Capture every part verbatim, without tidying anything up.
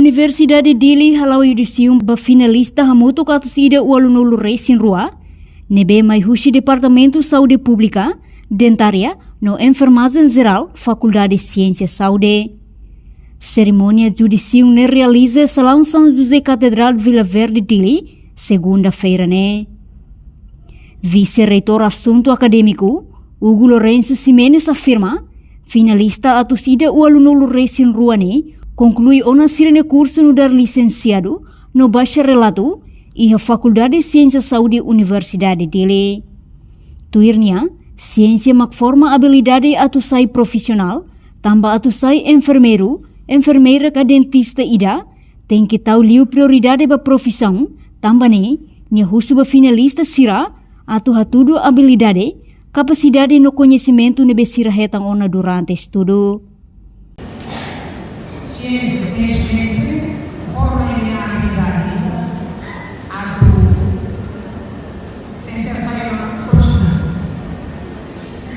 Universidade Dili hala'o audisiu ba finalista hamutuk atus ida ualunulu resin rua ne'ebé mai husi Departamentu Saúde Públika, Dentária no Enfermajen Jerál, Fakuldade Siénsia Saúde. Serimónia audisiu ne'e realiza iha Salaun São José Katedrál, Vila Verde, Dili, segunda-feira ne'e. Vise-Reitór Asuntu Akadémiku, Hugo Lourenço Ximenes afirma, finalista atus ida ualunulu resin rua ne'e konklui ona sira-nia kursu nu'udar lisensiadu no bachareladu iha Fakuldade Siénsia Saúde Universidade Dili. Tuir nia, siénsia mak forma abilidade atu sai profisionál, tanba atu sai enfermeiru, enfermeira ka dentista ida, tenke tau liu prioridade ba profisaun, tanba ne'e, nia husu ba finalista sira atu hatudu abilidade, kapasidade no koñesimentu ne'ebé sira hetan ona durante estudu. Siénsia, koñesimentu, forma nia abilidade atu tenke sai profisionál.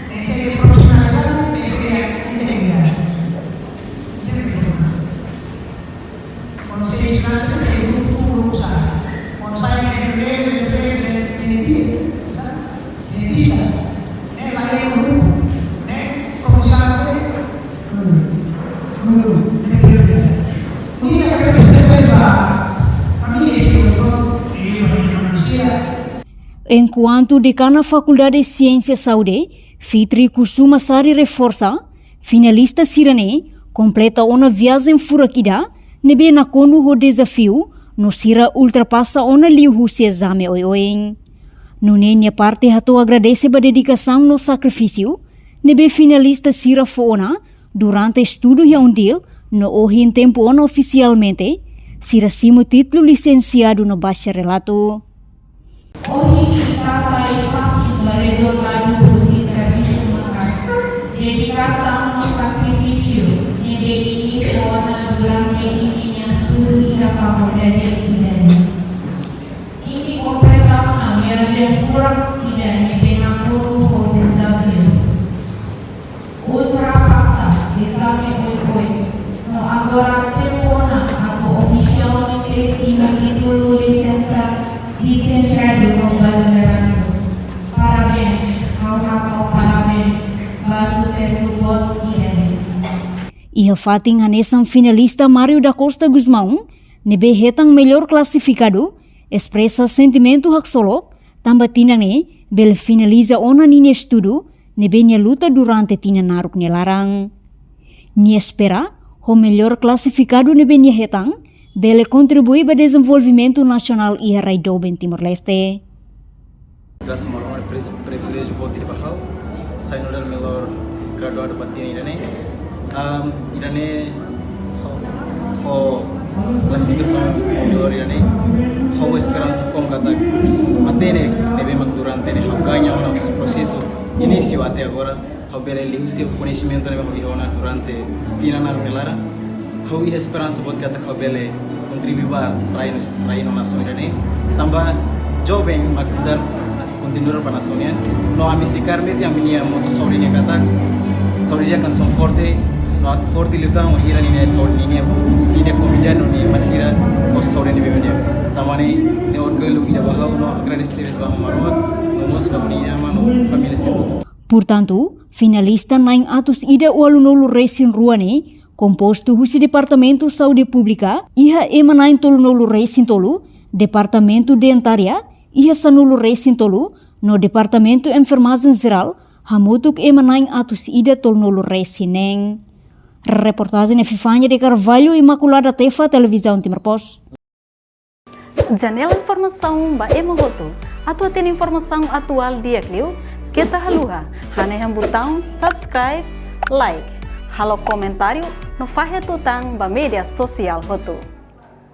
Tenke sai profisionál, tenke sai integridade. Integridade. Kuandu sai estudante, sai grupu, grupu sai. Kuandu sai enfermeiru, enfermeira, dentista, dentista. Ne'e la iha grupu, ne'e komisáriu, númeru, númeru, ne'e prioridade. Nia agradese ba família, se eu sou, e eu, a minha família. Enkuantu Dekana Fakuldade Siénsia Saúde, Fitri Kusuma Sari reforsa, finalista sira-ne'e kompleta ona viajen furak ida ne'ebé nakonu ho dezafiu, no sira ultrapasa ona liuhusi ezame oioin. Nune'e nia parte hato'o agradese ba dedikasaun no sakrifísiu ne'ebé finalista sira fó ona durante estudu iha UNDIL, no ohin tempu ona ofisialmente sira simu títulu lisensiadu no bachareladu. Ohin ita sai fasil ba rezultadu husi servisu maka'as, dedikasaun no sakrifísiu ne'ebé imi fó ona durante imi-nia estudu iha fakuldade ida-ne'e. Imi kompleta ona viajen furak ida ne'ebé nakonu ho dezafiu. Ultrapasa ezame oioin, no agora tempu ona atu ofisialmente simu títulu lisensa, lisensiadu no bachareladu. Parabéns, ha'u hato'o parabéns ba susesu boot ida-ne'e. Iha fatin hanesan, finalista Mário da Costa Gusmão, ne'ebé hetan mellór klasifikadu, espresa sentimentu haksolok, tanba tinan ne'e bele finaliza ona ninia estudu ne'ebé nia luta durante tinan naruk nia laran. Nia espera, ho mellór klasifikadu ne'ebé nia hetan, bele kontribui ba dezenvolvimentu nasionál iha rai doben Timor-Leste. Grasa Maromak, pri-, priviléjiu boot ida ba ha'u, sai nu'udar mellór graduadu ba tinan ida-ne'e. Am, ida-ne'e ho, ho klasifikasaun ho mellór ida-ne'e, ho esperansa foun katak matenek ne'ebé mak durante ne'e ha'u gaña ona husi prosesu inísiu até agora, ha'u bele liuhusi koñesimentu ne'ebé ha'u iha ona durante tinan naruk nia laran. Ha'u iha esperansa boot katak ha'u bele kontribui ba rai no, rai no nasaun ida-ne'e. Tanba joven mak nu'udar kontinua ba nasaun nian. No ami sei kaer metin ami-nia moto saúde nian katak, saúde ida hanesan forte, no atu forte liután, wainhira ninia saúde ninia, ninia komunidade no nia ema sira ho saúde ne'ebé mak di'ak. Tanba ne'e, ne'e orgullu ida ba ha'u, no agradese tebes ba Maromak, no mós ba ha'u-nia inan-aman no família sira hotu. Portantu, finalista na'in atus ida ualunulu resin rua ne'e kompostu husi Departamentu Saúde Públika iha ema na'in tolunulu resin tolu, Departamentu Dentária iha sanulu resin tolu, no Departamentu Enfermajen Jerál hamutuk ema na'in atus ida tolunulu resin neen. Reportajen Epifania de Carvalho, Imaculada Tefa, Televizaun Timor Post. Janela informasaun ba ema hotu. Atu hatene informasaun atuál di'ak liu, keta haluha hanehan butaun subscribe, like, halo komentáriu no fahe tutan ba média sosiál hotu.